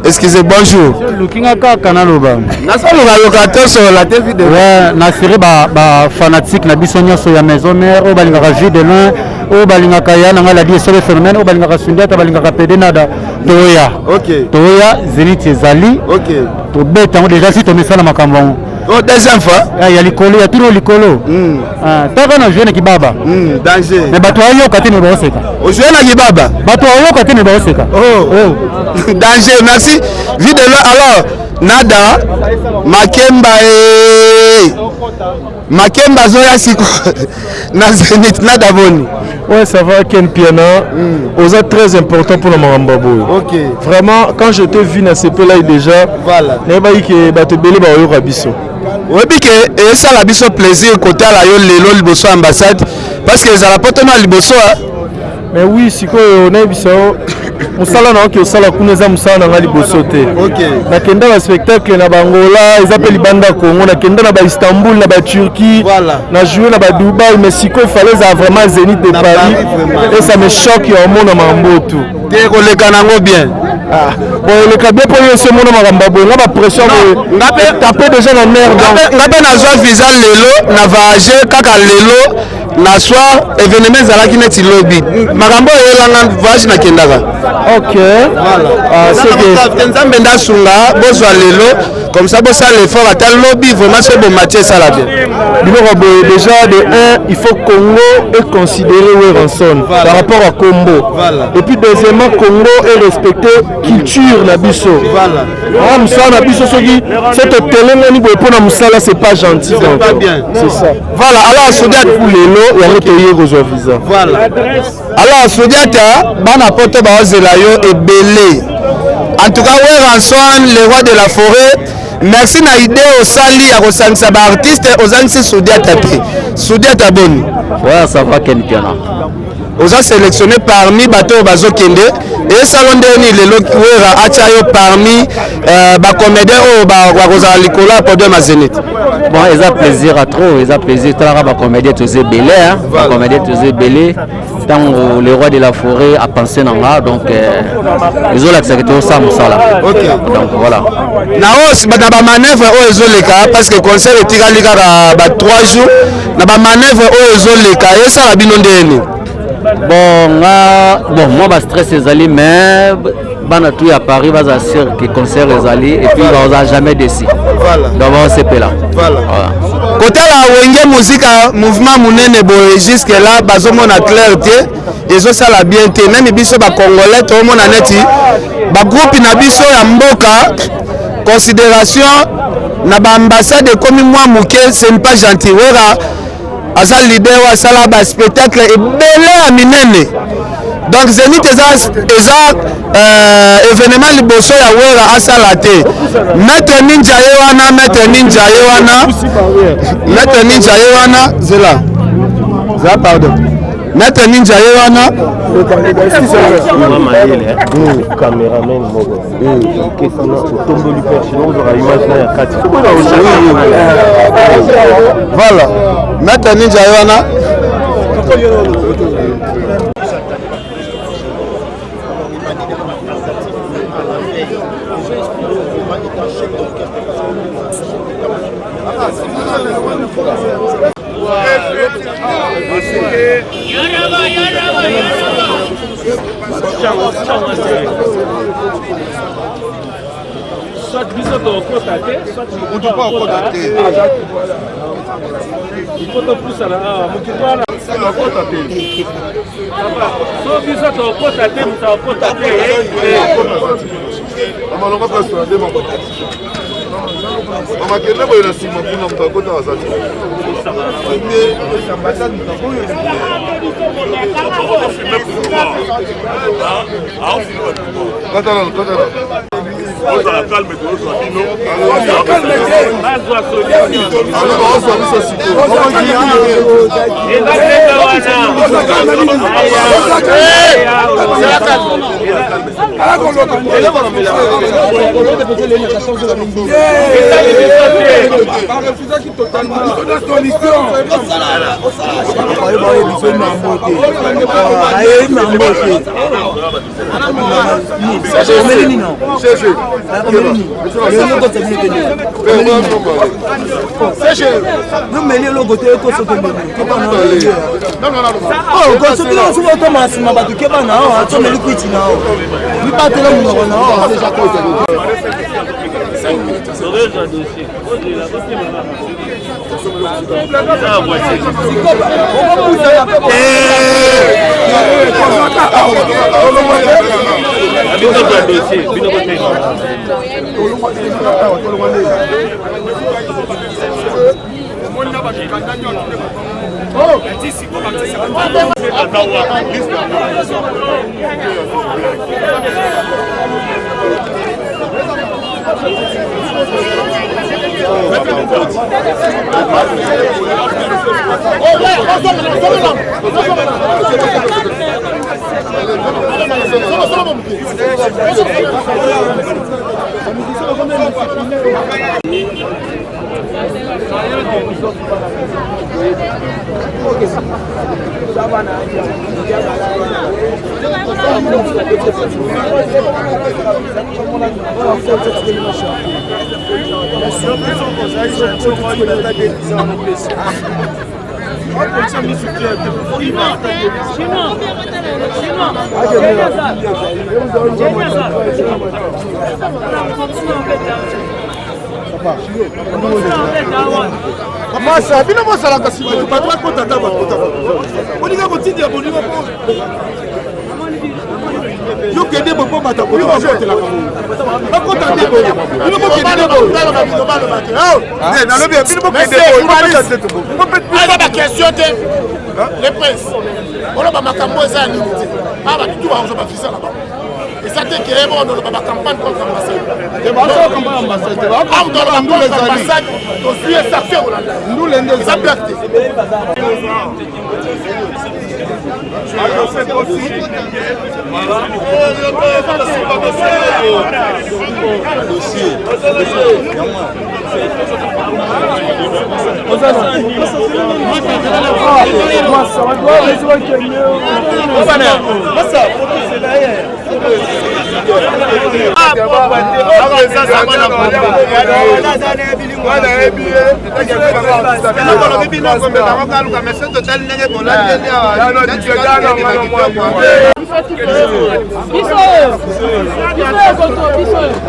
Excusez, bonjour. Lukinga kaka naloba. Nasaloka yoka tosolola te vue de loin. Ouais, nasiri ba ba fanatique na biso nyonso ya maison mère oyo balingaka vue de loin, oyo balingaka ya na ngai ladi esobe phénomène, oyo balingaka Sundiata, balingaka Pede Nada, toya. OK. Toya Zenith ezali. OK. Tobeta yango déjà si tomesana makambo yango. Oh, deuxième fois ah, ya likolo ya tino likolo hmm. ah, taka na joue na kibaba hmm, danger mais bato ayoka te me baoseka ojoue na kibaba bato ayoka te me baoseka oh. oh. danger merci vie de loin alors nada makemba e eh. makemba azoya siko na zenith nada boni Ouais, ça va, Ken Piana. Mm. Oza très important pour la makambo boye. Ok. Vraiment, quand je t'ai vu na CPLA déjà, voilà. Nayebaki ke bato ebele baoyoka biso. oyebi ke esala biso plaisir kotala yo lelo liboso ya ambassade parce que ezala poto na liboso mais oui sikoyo nayebisa yo mosala na oki osala kuna eza mosala na ngai liboso te nakenda ba spectacle na bangola eza mpe libanda ya congo nakenda na baistanbul na baturquie na joue na badubai mais sikoyo fale ezala vraiment zénith de paris et ça me choque ya omona makambo tout te koleka nango bien ah, bon eleka bien mpo yo esi omona makambo ya boye nga bapression boye tape déjà na mer nga mpe nazwa visa lelo na voyage kaka lelo na soir événement ezalaki neti lobi makambo oyo eyelanga voyage nakendaka ok ah, nzambe nde asunga bozwa lelo comme ça bosala effort ata lobi vraiment so bomati esala bien biloko boye déjà de 1 il faut congo est considéré werrason voilà. par rapport à combo voilà. et puis deuxièmement congo est respecté culture na biso voilà. Ah, mosala na biso soki so totelengani boye mpo na mosala c'est pas gentil donc c'est ça Voilà, alors Sodiat lelo yango toye kozwa visa. Voilà. Alors Sodiata, bana poto baozela yo ebele. En tout cas, Werrason, le roi de la forêt, merci na idée osali ya kosangisa ba artiste ozangisi Sodiata te. Sodiata boni. Ouais, ça va Ken Piana. Oza sélectionné parmi bato oyo bazokende esalo ndenge nini lelo Werra atia yo parmi euh, ba comédien oyo bakozala likolo ya podium ya Zenith. Bon, eza plaisir à trop, eza plaisir talaka ba comédien toza ebele, hein. Ba comédien toza ebele. Ntango le roi de la forêt a pensé na nga donc euh, ezolakisa ke tozosala mosala. Donc voilà. Na oyo na ba manœuvre oyo ezoleka parce que concert etikali kaka ba 3 jours na ba manœuvre oyo ezoleka esala bino ndenge nini? Bon nga bon moi ba stress ezali mais bana tout ya Paris baza sûr que concert ezali et puis baza jamais déçu. Voilà. Donc basepela. Voilà. Voilà. Kotala Wenge Musica mouvement munene boye jusque là bazomona clair te ezosala bien te meme biso ba congolais toomona neti ba groupe na biso ya mboka considération na ba ambassade ekomi mwa moke ce n'est pas gentil wera aza leader oyo asala ba spectacle ebele ya minene donc zenith eza, eza euh, événement liboso ya wera asala te maître ninja ye wana maître ninja ye wana maître ninja ye wana zela zela pardon maître ninja ye wana cameraman moko okesana otomboli perche ozwaka image na ya kati voilà maître ninja ye wana Soit biso tokota te, soit moto mpo akota te. Il faut topusana awa moto wana. Akota te. So biso tokota te, moto akota te. Amalonga place na nde mama kende boye na nsima kuna moto akota aza te. Kata nano, kata nano. Ozala calme, tozwa bino. Bazwa biso sikoyo. Nomeli eloko te ekosoki soki otoma nsima bato keba na yo atomeli kwiti na yo mibatela monoko na yo. Masa bino bosalaka nsima bato bakota ata bakota bolinga kotindela bolingo mpo yo kende bo mpo bato akota bakotelaka bakota nde boye bino bokende nde boye nalobi bino bokende boye eza baquestion te le prince oloba makambo eza ya nini te a bato tu bakozwa bavisa na bango eza te ke bonoloba bacampagne contre ambassade ambassade tozwi esanction kolanda eza blague te.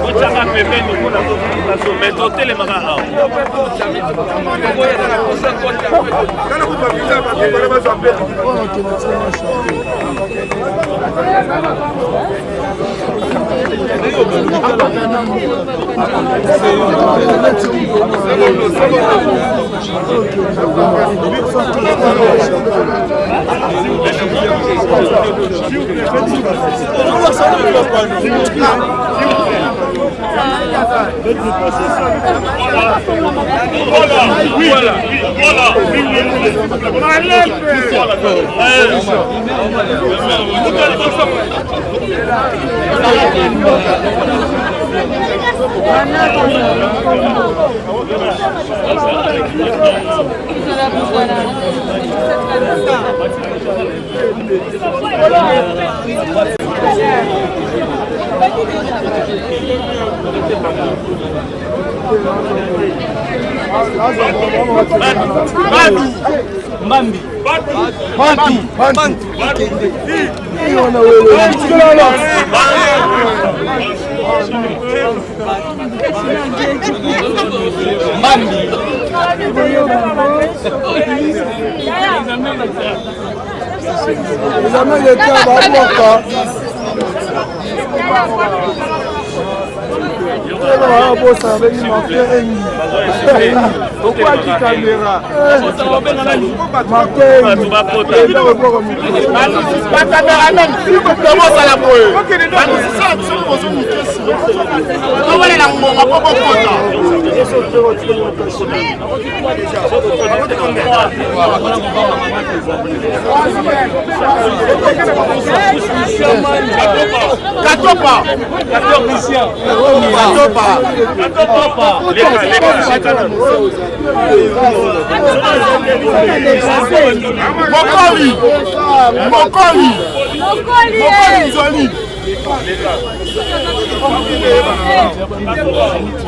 Otyaka pembeni mpona mais totelemaka awa. Mbambi. Bantu. Bantu. Mbambi. Examen d'État babwaka. Bosana bengi Martin Engi. Okwaki kamera. Martin Engi. Bacameraman, bosala boye. Bamusicien biso bozomikisi. Towelela ngonga mpo bokota. Katopa. Katopa. Mokoli. Mokoli. Mokoli Nzoli.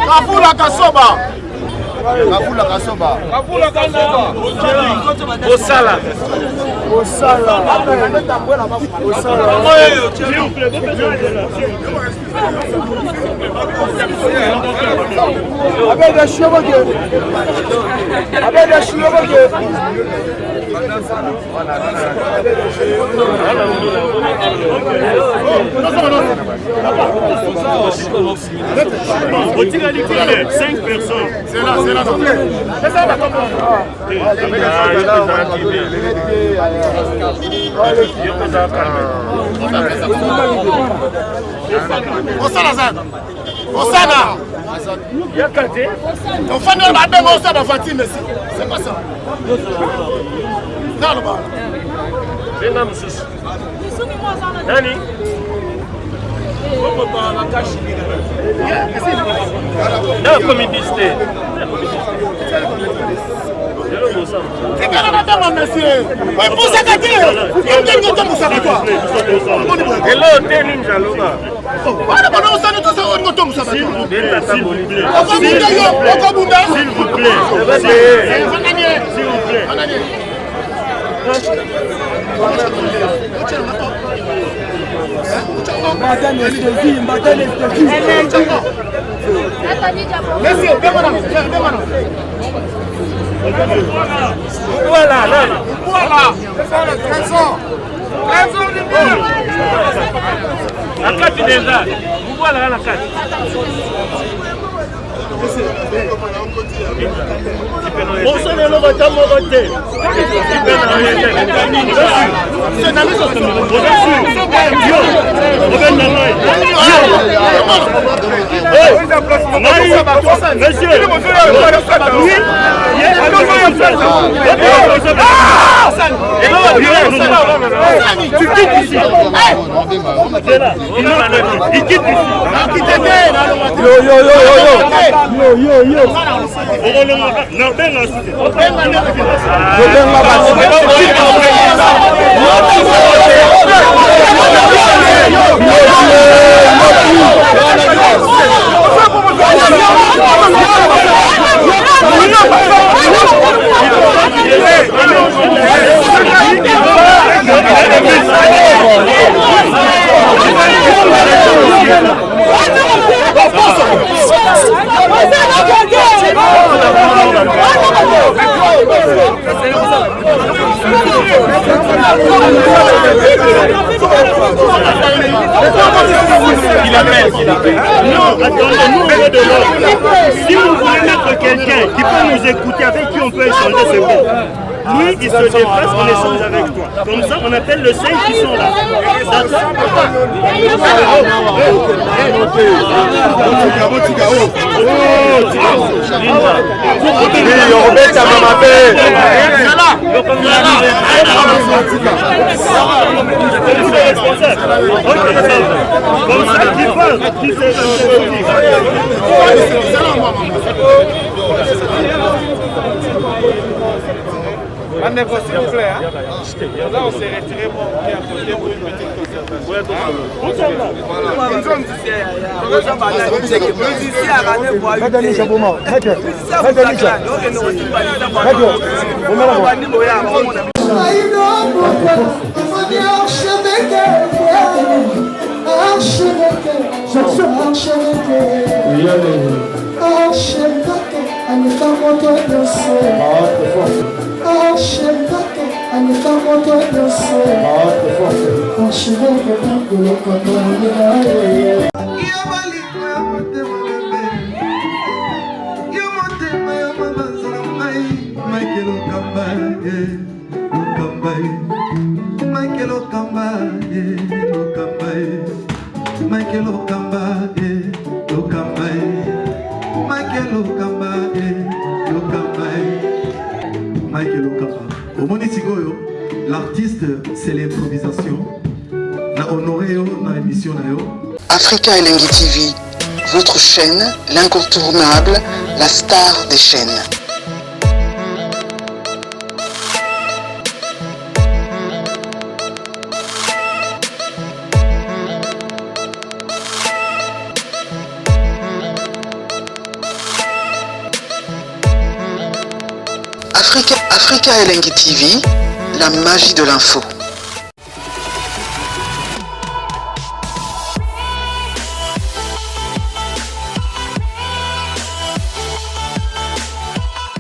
Kafula Kasoba. Kafula Kasoba. Kafula Kasoba. Osala. Osala. Osala. Abeda Shioboke. Abeda Shioboke. Otikali combien? 5 personnes. C'est là, c'est là. Osala zana. Osala. Yaka te. Ofandi oyo babenga osala bavati messi. C'est pas ça. Naloba. Benga mosusu. Nani? Nakomi 10 te. Tikala na ntango monsieur. Epusaka te. Ndenge otombusaka toi. Elo te nini aloba. Wana bana osani tosa olingo otombusa bato. Okobunda yo, okobunda. S'il vous plaît. S'il vous plaît. Mbata anesthésie, mbata anesthésie. Monsieur, benga benga. Voilà, nani? Voilà. Trésor. Trésor du monde. Na kati déjà. Voilà na kati. Osala eloko ata moko te. Tu quittes ici. Il quitte ici. Yo yo yo yo yo. Yo yo yo. Non, attendez, nous on veut de l'ordre. Si vous voulez mettre quelqu'un qui peut nous écouter, avec qui on peut échanger, c'est bon. Lui, il se déplace, on échange avec toi. Comme ça, on appelle le 5 qui sont là. D'accord? Comme ça, qui parle, qui sait. Rendez-vous s'il vous plaît. Hein. Là, on s'est retiré pour à côté pour une petite Archevêque, aleka moto nyonso. Archevêque, Omoni sikoyo l'artiste c'est l'improvisation na honoré yo na émission na yo. Africa Elengi TV, votre chaîne, l'incontournable, la star des chaînes. Africa, Africa Elengi TV, la magie de l'info.